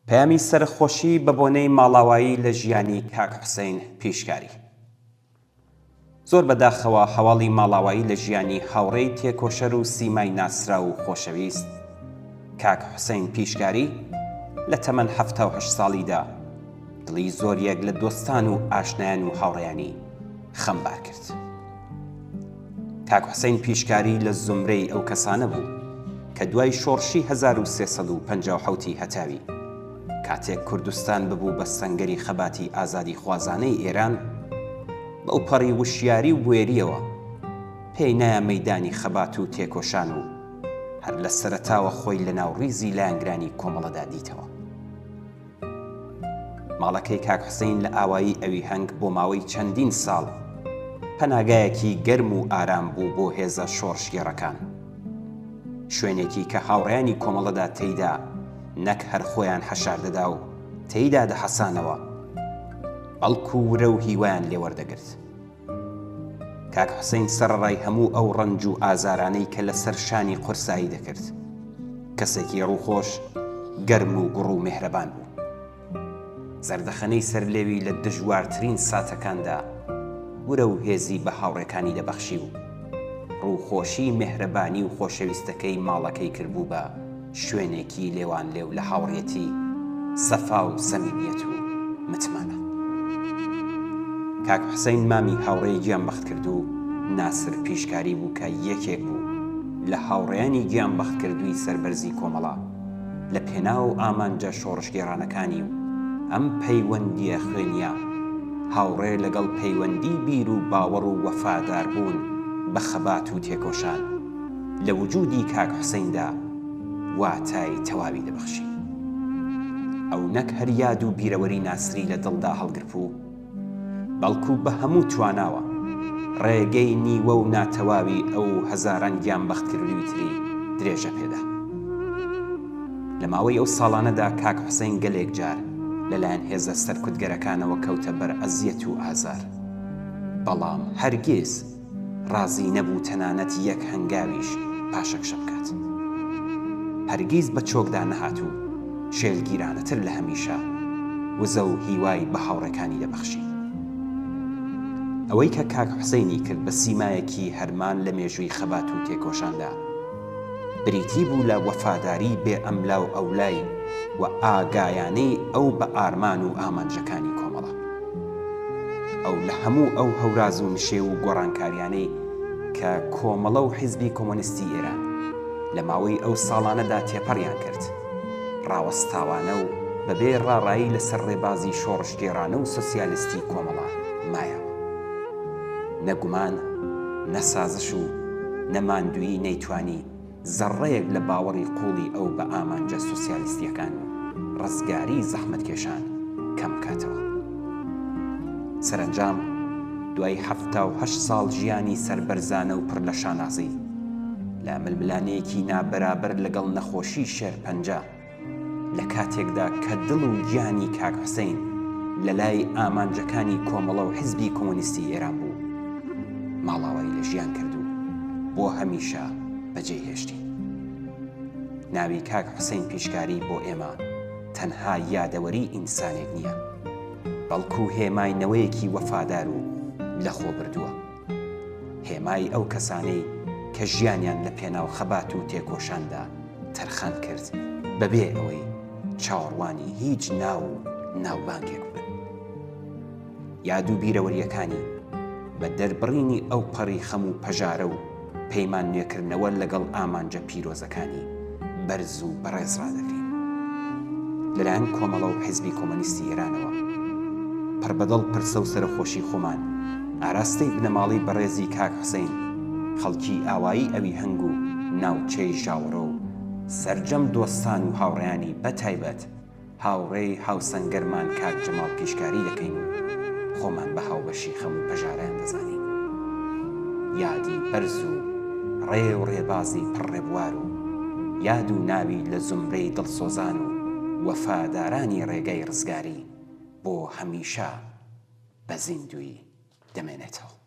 پەیامی سەرەخۆشی بە بۆنەی ماڵاوایی لە ژیانی کاک حوسەین پیشکاری. زۆر بە داخەوە هەواڵی ماڵاوایی لە ژیانی هاوڕێی تێکۆشەر و سیمای ناسراو و خۆشەویست کاک حوسەین پیشکاری لە تەمەن 78 ساڵیدا دڵی زۆریەک لە دۆستان و ئاشنایان و هاوڕێیانی خەمبار کرد. کاک حوسەین پیشکاری لە زومرەی ئەو کەسانە بوو کە دوای شۆڕشی 1357 ی هەتاوی، کاتێک کوردستان ببوو بە سەنگەری خەباتی ئازادیخوازانەی ئێران، بەوپەڕی وشیاری و بوێرییەوە پێی نایە مەیدانی خەبات و تێکۆشان و هەر لە سەرەتاوە خۆی لەناو ڕیزی لایەنگرانی کۆمەڵەدا دیتەوە. ماڵەکەی کاک حوسەین لە ئاوایی ئەویهەنگ بۆ ماوەی چەندین ساڵ پەناگایەکی گەرم و ئارام بوو بۆ هێزە شۆڕشگێڕەکان. شوێنێکی کە هاوڕێیانی کۆمەڵەدا تێیدا نەک هەر خۆیان حەشار دەدا و تێیدا دەحەسانەوە، بەڵکو ورە و هیوایان لێ وەردەگرت. کاک حوسەین سەرەڕای هەموو ئەو ڕەنج و ئازارانەی کە لەسەر شانی قورسایی دەکرد، کەسێکی ڕووخۆش، گەرم و گوڕ و مێهرەبان بوو. زەردەخەنەی سەر لێوی لە دژوارترین ساتەکاندا ورە و هێزی بە هاوڕێکانی دەبەخشی و ڕووخۆشی مێهرەبانی و خۆشەویستەکەی ماڵەکەی کردبوو بە شوێنێکی لێوانلێو لە هاوڕێتی، سەفا و سەمیمیەت و متمانە. کاک حوسەین مامی هاوڕێی گیانبەختکردوو ناسر پیشکاری بوو کە یەکێک بوو لە هاوڕێیانی گیانبەختکردووی سەربەرزی کۆمەڵە لە پێناو ئامانجە شۆڕشگێڕانەکانی و ئەم پەیوەندییە خوێنییە هاوڕێ لەگەڵ پەیوەندی بیر و باوەڕ و وەفاداربوون بە خەبات و تێکۆشان لە وجودی کاک حوسەیندا واتای تەواوی دەبەخشی. ئەو نەک هەر یاد و بیرەوەری ناسری لە دڵدا هەڵگرپوو، بەڵکو بە هەموو تواناوە ڕێگەی نیوە و ناتەواوی ئەو و هەزاران گیانبەختکردووی تری درێژە پێدا. لە ماوەی ئەو ساڵانەدا کاک حوسەین گەلێک جار لەلایەن هێزە سەرکوتگەرەکانەوە کەوتە بەر ئەزیەت و ئازار، بەڵام هەرگیز ڕازی نەبوو تەنانەت یەک هەنگاویش پاشەکشە بکات. هەرگیز بە چۆکدا نەهات و شێلگیرانەتر لە هەمیشە وزە و هیوای بە هاوڕێکانی دەبەخشی. ئەوەی کە کاک حوسەینی کرد بە سیمایەکی هەرمان لە مێژووی خەبات و تێکۆشاندا، بریتی بوو لە وەفاداری بێ ئەملا و ئەولای و ئاگایانەی ئەو بە ئارمان و ئامانجەکانی کۆمەڵە. ئەو لە هەموو ئەو هەوراز و نشێو و گۆڕانکاریانەی کە کۆمەڵە و حیزبی کۆمۆنیستی ئێران لە ماوەی ئەو ساڵانەدا تێپەڕیان کرد، ڕاوەستاوانە و بەبێ ڕاڕایی لەسەر ڕێبازی شۆڕشگێڕانە و سۆسیالیستی کۆمەڵە مایەوە. نە گومان، نە سازش و نە ماندوویی نەیتوانی زەڕڕەیەک لە باوەڕی قووڵی ئەو بە ئامانجە سۆسیالیستییەکان و ڕزگاریی زەحمەتکێشان کەم بکاتەوە. سەرەنجام دوای 78 ساڵ ژیانی سەربەرزانە و پڕ لە شانازی، لە ململانێیەکی نابەرابەر لەگەڵ نەخۆشیی شێرپەنجە، لە کاتێکدا کە دڵ و گیانی کاک حوسەین لە لای ئامانجەکانی کۆمەڵە و حیزبی کۆمۆنیستی ئێران بوو، ماڵاوایی لە ژیان کرد و بۆ هەمیشە بەجێی هێشتین. ناوی کاک حوسەین پیشکاری بۆ ئێمە تەنها یادەوەری ئینسانێک نییە، بەڵکو هێمای نەوەیەکی وەفادار و لەخۆبردووە. هێمای ئەو کەسانەی کە ژیانیان لە پێناو خەبات و تێکۆشاندا تەرخان کرد بەبێ ئەوەی چاوەڕوانی هیچ ناو و ناوبانگێک بن. یاد و بیرەوەرییەکانی بە دەربڕینی ئەوپەڕی خەم و پەژارە و پەیمان نوێکردنەوە لەگەڵ ئامانجە پیرۆزەکانی بەرز و بەڕێز ڕادەگرین. لەلایەن کۆمەڵە و حیزبی کۆمۆنیستی ئێرانەوە پڕبەدڵ پرسە و سەرەخۆشی خۆمان ئاراستەی بنەماڵەی بەڕێزی کاک حوسەین، خەڵکی ئاوایی ئەویهەنگ و ناوچەی ژاوەرۆ و سەرجەم دۆستان و هاوڕێیانی بەتایبەت هاوڕێی هاوسەنگەرمان کاک جەماڵ پیشکاری دەکەین و خۆمان بە هاوبەشی خەم و پەژارەیان دەزانین. یادی بەرز و ڕێ و ڕێبازی پڕ ڕێبوار و یاد و ناوی لە زومرەی دڵسۆزان و وەفادارانی ڕێگای ڕزگاری بۆ هەمیشە بە زیندوویی دەمێنێتەوە.